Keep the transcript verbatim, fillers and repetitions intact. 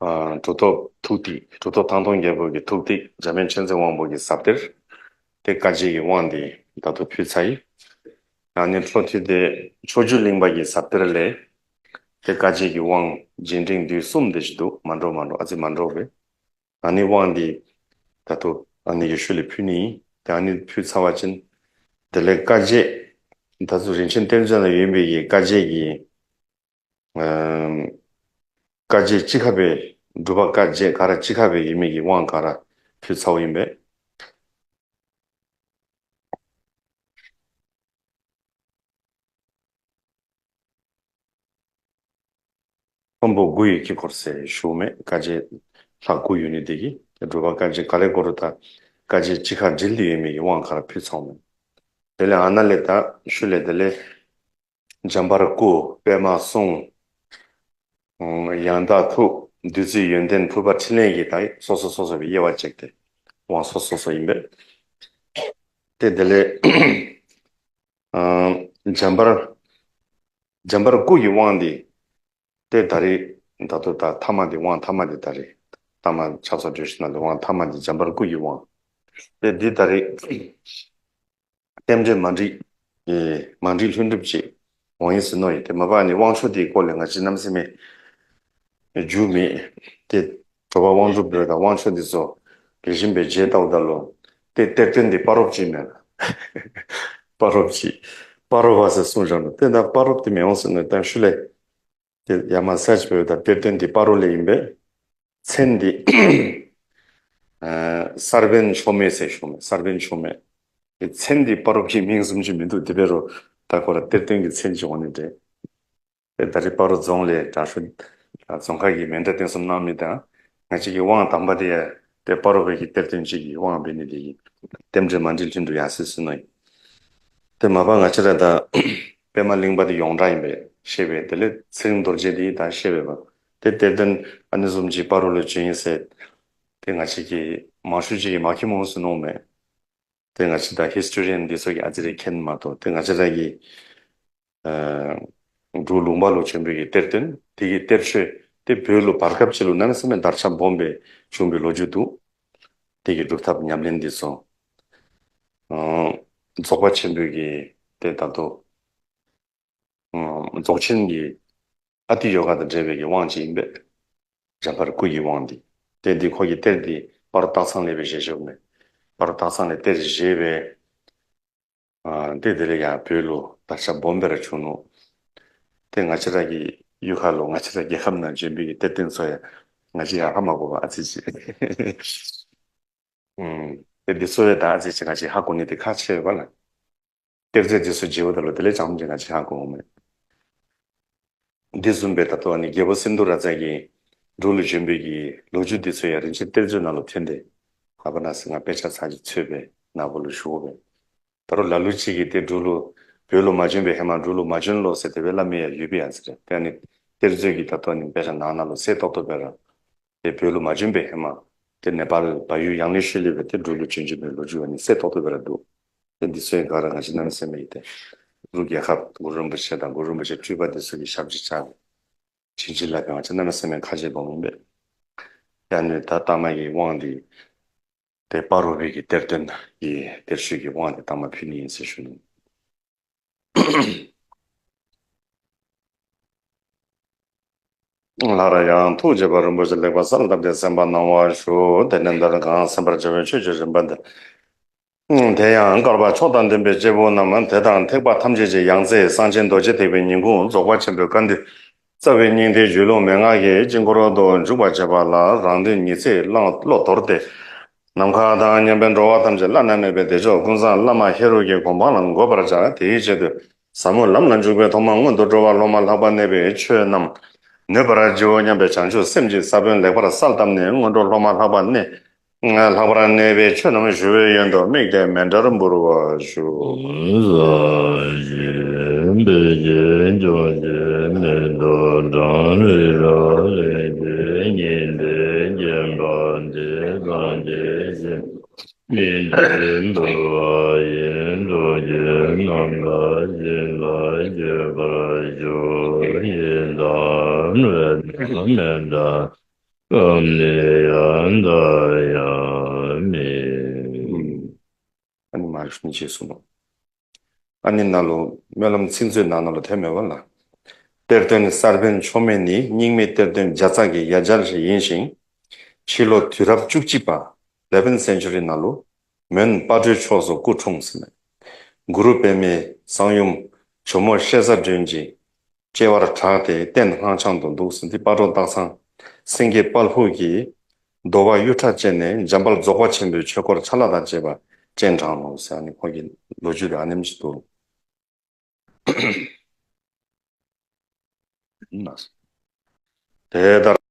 ཨ། གྲུབ་ཐོབ་ཐུགས་ཐིག་གྲུབ་ཐོབ་ཐང་སྟོང་རྒྱལ་པོ་གི་ཐུགས་ཐིག་འཇམ་དཔལ་མཁྱེན་བརྩེ་དབང་པོ་གི་ཟབ་གཏེར། དེ་བཀའ་རྒྱའི་དབང་འདི་ད་དུ་ཕུལ་ཚར་ཡིན། ཨ་ནི་འཕྲོ་མཐུད་དེ་མཆོག་གྱུར་གླིང་པ་གི་ཟབ་གཏེར་ལས། དེ་བཀའ་རྒྱའི་དབང་རྒྱས་འབྲིང་བསྡུས་གསུམ་དེ་ཞིག་འདུག་མ་འགྲོ་མ་འགྲོ་ཨ་ཙི་མ་འགྲོ་བས། ཨ་ནི་དབང་འདི་ད་དུ་ཨ་ནི་ཡེ་ཤུ་ལ་ཕུལ་ནི་ཡིན། དེ་ཨ་ནི་ཕུལ་ཚར་བ་ཅིན། དེ་ལས་བཀའ་རྒྱ། ད་དུ་རིན་ཆེན་གཏེར་མཛོད་ན་ཡོད་པའི་གི་བཀའ་རྒྱ་གི། ཨམ། བཀའ་རྒྱ་སྤྱི་ཁ་པའི་སྒྲུབ་པ་བཀའ་རྒྱ་ག་ར་སྤྱི་ཁ་པའི་ཡིན་མིན་གྱི་དབང་ག་ར་ཕུལ་ཚར་བ་ཡིན་པས། ཚོམ་བུ་དགུ་ཡི་དཀྱིལ་འཁོར་ཟེར་ཞུ་མེད་བཀའ་རྒྱ་ལྷག་དགུ་ཡོད་ནི་དེ་གི་སྒྲུབ་པ་བཀའ་རྒྱ་ག་ལེ་གོ་རུ་དང་བཀའ་རྒྱ་སྤྱི་ཁ་འབྲེལ་དུ་ཡོད་མིན་གྱི་དབང་ག་ར་ཕུལ་ཚར་བ་མེད། དེ་ལས་ཨ་ན་ལས་ད་ཤུ་ལས་དེ་ལས། འཇམ་དཔལ་སྐུ། པདྨ་གསུང་། ཡང་དག་ཐུགས། བདུད་རྩི་ཡོན་ཏན་ཕུར་པ་ཕྲིན་ལས་ཀྱི་ད་སོ་སོ་སོ་སོ་བའི་དབྱེ་བ་བཅད་དེ་དབང་སོ་སོ་སོ་ཡིན་པས། དེ་དེ་ལས་འཇམ་དཔལ། འཇམ་དཔལ་སྐུ་ཡི་དབང་འདི། དེ་ད་རེས་ད་དུ་ད་ཐ་མ་འདི་དབང་ཐ་མ་འདི་ད་རེས་ཐ་མ་ཆགས་སོ་བརྗོད་ཤིག་ན་འདི་དབང་ཐ་མ་འདི་འཇམ་དཔལ་སྐུ་ཡི་དབང་། དེ་འདི་ད་རེས། རྟེན་འབྲེལ་མ་འགྲིག་ཨེ། མ་འགྲིག་ལྷུན་གྲུབ་ཅིག་འོང་ཡིན་ཟེར་ནོ་ཡིན། དེ་མ་པ་ནི་དབང་ཆོག་དེའི་སྐོར་ལས་ང་ཅི་གནམ་སེམས་མེད་རྒྱུ་མེད། དེ་དྲོ་པ་དབང་གྲུབ་འདྲ་དང་དབང་ཆོག་འདི་ཚོ་ལེགས་ཤིང་པའི་རྗེས་ལྟ་བུ་ད་ལོ། དེ་གཏེར་སྟོན་འདི་སྤ་རོབ་ཅིག་མེད་ལ། སྤ་རོབ་ཅིག་སྤ་རོ་བ་ཟེར་གསུངས་བཞག་ནོ་དེ་ད་སྤ་རོབ་དེ་མི་འོང་ཟེར་ནོ་ད་ཤུ་ལས། དེ་ཡ་མ་ས་ཅི་བོད་དང་གཏེར་སྟོན་འདི་སྤ་རོ་ལས་ཡིན་པས། མཚན་འདི། ཨ། སར་བན་ཆོ་མེ་ཟེར་ཞུ་མེ་སར་བན་ཆོ་མེ། དེ་མཚན་འདི་སྤ་རོ་གི་མིང་གསུམ་ཅིག་མི་འདུག་དེ་བེ་རོ་ད་ཁོ་ར་གཏེར་སྟོན་གྱི་མཚན་ཅིག་འོང་ནི་འདྲེ། དེ་ད་རེས་སྤ་རོ་རྫོང་ལས་དྲག་ཤོས། རྫོང་ཁག་གི་མེ་མདའ་རྟེན་གསུམ་གནང་མི་དང་། ང་ཅིག་གི་དབང་དམ་པ་དེ་ཡ། དེ་སྤ་རོ་བོད་ཀྱི་གཏེར་སྟོན་ཅིག་གི་དབང་འབད་ནི་དེ་ཡིན། རྟེན་འབྲེལ་མ་འགྲིག་ལྷུན་དུ་ཡང་སྲིད་སྲིད་ནོ་ཡིན། དེ་མ་པ་ང་ཅི་ར་ད། པདྨ་གླིང་པ་དེ་ཡོངས་གྲགས་ཡིན་པས་ཤེས་པས་དེ་ལས་ཚེ་རིང་རྡོ་རྗེ་དེ་ཡིས་ད་ཤེས་པས་པ། དེ་གཏེར་སྟོན་ཨ་ནི་བཟུམ་གྱི་སྤ་རོ་ལ་བྱོན་ཡིན་ཟེར། དེ་ང་ཅིག་གི་མང་ཤོས་ཅིག་གི་མ་ཁྱི་མོ་སུ་ནོ་མེད། དེ་ང་ཅི་ད་ཧི་སི་ཊོ་རི་ཡན་འདི་ཚོ་གི་ཨ་ཙི་རེ་མཁྱེན་མ་གཏོགས་དེ་ང་ཅི་ར་གི། ཨ། འབྲུག་ལུང་པ་ལོ་ཆེན་པོའི་གི་གཏེར་སྟོན་དེ་གི་གཏེར་ཆོས་དེ་བོད་ལོ་བར་སྐབས་ཅིག་ལོ་གནམ་མེད་ས་མེད་དར་ཁྱབ་སྦོམ་པའི་བྱུང་བའི་ལོ་རྒྱུས་འདུག་དེ་གི་སྒྲུབ་ཐབས་ཉམས་ལེན་འདི་ཚོ། ཨ། རྫོགས་པ་ཆེན་པོའི་གི་དེ་ད་དུ། ཨ། རྫོགས་ཆེན་གྱི་ཨ་ཏི་ཡོ་ག་དང་འབྲེལ་བའི་གི་དབང་ཅིག་ཡིན་པས། འཇམ་དཔལ་སྐུ་ཡི་དབང་འདི། དེ་འདི་ཁོ་གི་གཏེར་འདི་སྤ་རོ་སྟག་ཚང་ལས་པའི་ཞལ་ཞུགས་ནས། སྤ་རོ་སྟག་ཚང་ལས་གཏེར་བཞེས་པའི། ཨ། དེ་དེ་ལས་ཡང་བོད་ལུ་དར་ཁྱབ་སྦོམ་སྦེ་ར་བྱུང་ནུག་དེ་ང་བཅས་ར་གི་གཡུས་ཁ་ལུ་ང་བཅས་ར་རྒྱལ་ཁབ་ནང་བྱོན་པའི་གི་གཏེར་སྟོན་ཚོ་ཡང་ང་བཅས་ཡང་ཧ་མ་གོ་བ་ཨ་ཙི་ཅིག་ཨུམ། དེ་འདི་ཚོ་ཡང་ད་ཨ་ཙི་ཅིག་ང་བཅས་ཧ་གོ་ནི་དེ་ཁག་ཆེ་བ་ལ། གཏེར་རྫས་འདི་ཚོ་བརྗེ་བོ་ད་ལོ་དེ་ལས་ཅང་ཅིག་ང་བཅས་ཧ་གོ་འོང་མེད། འདི་བཟུམ་སྦེ་ད་ལྟོ་ཨ་ནི་རྒྱལ་པོ་སིནྡྷུ་རཱ་ཛ་གིས་འབྲུག་ལུ་བྱོན་པའི་གི་ལོ་རྒྱུས་འདི་ཚོ་ཡང་རིན་ཆེན་གཏེར་མཛོད་ནང་ལུ་ཐོན་ཏེ། ཧ་པ་ན་སི་ང་དཔེ་ཆ་ཚར་གཅིག་འཚོལ་སྦེ་ནཱ་བུ་ལུ་ཞུ་དགོ་པས། ད་རུང་ལ་ལུ་ཅིག་གིས་ཏེ་འབྲུག་ལུ་བོད་ལུ་མ་བྱོན་པའི་ཧེ་མ་འབྲུག་ལུ་མ་བྱོན་ལོ་ཟེར་དེ་སྦེ་སླབ་མི་ཡང་ཡོད་པའི་ཡང་ཟེར་རེད། ཏེ་ཨ་ནི་གཏེར་མཛོད་ཀྱི་ད་ལྟོ་ཨ་ནི་དཔེ་ཆ་ནང་ན་ལུ་གསལ་ཏོག་ཏོ་སྦེ་ར། ཏེ་བོད་ལུ་མ་བྱོན་པའི་ཧེ་མ་ཏེ་ནེ་པཱལ་བལ་ཡུལ་ཡང་ལེ་ཤོད་ལས་སྦེ་ཏེ་འབྲུག་ལུ་བྱོན་བྱོན་པའི་ལོ་རྒྱུས་ཨ་ནི་གསལ་ཏོག་ཏོ་སྦེ་ར་འདུག་ཏེ་འདི་ཚོའི་སྒང་ར་ང་བཅས་གནམ་མེད་ས་མེད་ཡིན་ཏེ། འབྲུག་རྒྱལ་ཁབ་གུ་རུ་རིན་པོ་ཆེ་དང་གུ་རུ་རིན་པོ་ཆེ་སྤྲུལ་པ་འདི་ཚོ་གི་ཞབས་ཕྱི་བཅར་བའི་བྱིན་གྱིས་བརླབས་པའི་ང་བཅས་གནམ་མེད་ས་མེད་ཁ་རྗེ་སྦོམ་ཡིན་པས། ཡང་ནི་ད་ལྟ་མ་གི་དབང་འདི། ཏེ་སྤ་རོ་བོད་ཀྱི་གཏེར་སྟོན་གྱི་གཏེར་ཆོས་ཀྱི་དབང་འདི་ད་མ་ཕུལ་ནི་ཡིན་ཟེར་ཞུ་ནི། སླར་ཡང་ཐུགས་རྗེ་དཔལ་རིན་པོ་ཆེ་ལེགས་པར་གསལ་བཏབ་སྟེ་གསན་པ་གནང་བར་ཞུ། དེ་ནས་འདིར་གང་གསན་པར་བྱ་བའི་ཆོས་ཀྱི་རིམ་པ་འདི། དེ་ཡང་བསྐལ་པ་མཆོག་དང་ལྡན་པའི་སྐྱེ་བོ་རྣམས་དེ་དང་ཐེག་པ་ཐམས་ཅད་ཀྱི་ཡང་རྩེ་སངས་རྒྱས་རྡོ་རྗེ་ཐེག་པའི་ཉིང་ཁུ་རྫོགས་པ་ཆེན་པོའི་བཀའ་འདི་རྩ་བའི་སྙིང་ཐིག་གཞུང་ལུགས་མན་ངག་གི་དཀྱིལ་འཁོར་དུ་འཇུག་པར་བྱེད་པ་ལ་རང་དོན་ཉི་ཚེ་བླང་བློ་དོར་ཏེ། ནམ་མཁའ་དང་མཉམ་པའི་འགྲོ་བ་ཐམས་ཅད་བླ་ན་མེད་པའི་བདེ་མཆོག་ཀུན་བཟང་བླ་མ་ཧེ་རུ་ཀའི་གོ་འཕང་ལ་འགོད་པར་བྱ། དེའི་ཆེད་དུ་ཟབ་མོ་ལམ་ལ་འཇུག་པའི་ཐོག་མར་སྔོན་དུ་འགྲོ་བ་སློབ་མ་ལྷག་པར་གནས་པའི་ཆོས་རྣམས་ནོད་པར་བགྱིའོ་སྙམ་པའི་བྱང་ཆུབ་སེམས་ཀྱི་ས་བོན་ལེགས་པར་གསལ་བཏབ་ནས་སྔོན་འགྲོ་སློབ་མ་ལྷག་པར་གནས། ལྷག་པར་གནས་པའི་ཆོས་རྣམས་ཞུ་བའི་ཡོན་དུ་དམིགས་ཏེ་མཎྜལ་འབུལ་བར་ཞུ། ཨ་ནི་ཡ་ད་ཡ་མེ། ཨ་ནི་མ་ཧྲི་ནི་ཅེས་གསུངས་ནོ། ཨ་ནི་ན་ལོ་སྨོན་ལམ་ཚིག་མཛོད་ནང་ན་ལོ་དེ་མེད་པ་ལ། གཏེར་སྟོན་གསར་འཕེན་མཆོག་དམན་ནི་རྙིང་མའི་གཏེར་སྟོན་བརྒྱ་རྩ་གི་ཡ་གྱལ་ཞིག་ཡིན་ཞིང་། ཕྱི་ལོ་དུས་རབས་བཅུ་གཅིག་པ་eleventh century ནང་ལོ་མོན་སྤ་གྲོའི་ཕྱོགས་སུ་སྐུ་འཁྲུངས་ཟིན་མས། གུ་རུ་པདྨའི་གསང་ཡུམ་ཇོ་མོ་ཤེས་བཟའ་སྒྲོན་གྱི་སྐྱེ་བར་གྲགས་ཏེ་རྟེན་སྔགས་འཆང་དུ་འདུག་ཟིན་ཏེ་སྤ་གྲོ་སྟག་ཚང་སེང་གེ་དཔལ་ཕུག་གི་རྡོ་བ་གཡུ་ཁྲ་ཅན་ནས་འཇམ་དཔལ་རྫོགས་པ་ཆེན་པོའི་ཆོས་འཁོར་ཆ་ལག་དང་བཅས་པ་སྤྱན་དྲངས་ནོ་ཟེར་ནི་ཁོ་གི་ལོ་རྒྱུས་དེ་ཨ་ནེམ་ཞིག་འདུག་དེ་ལྟར།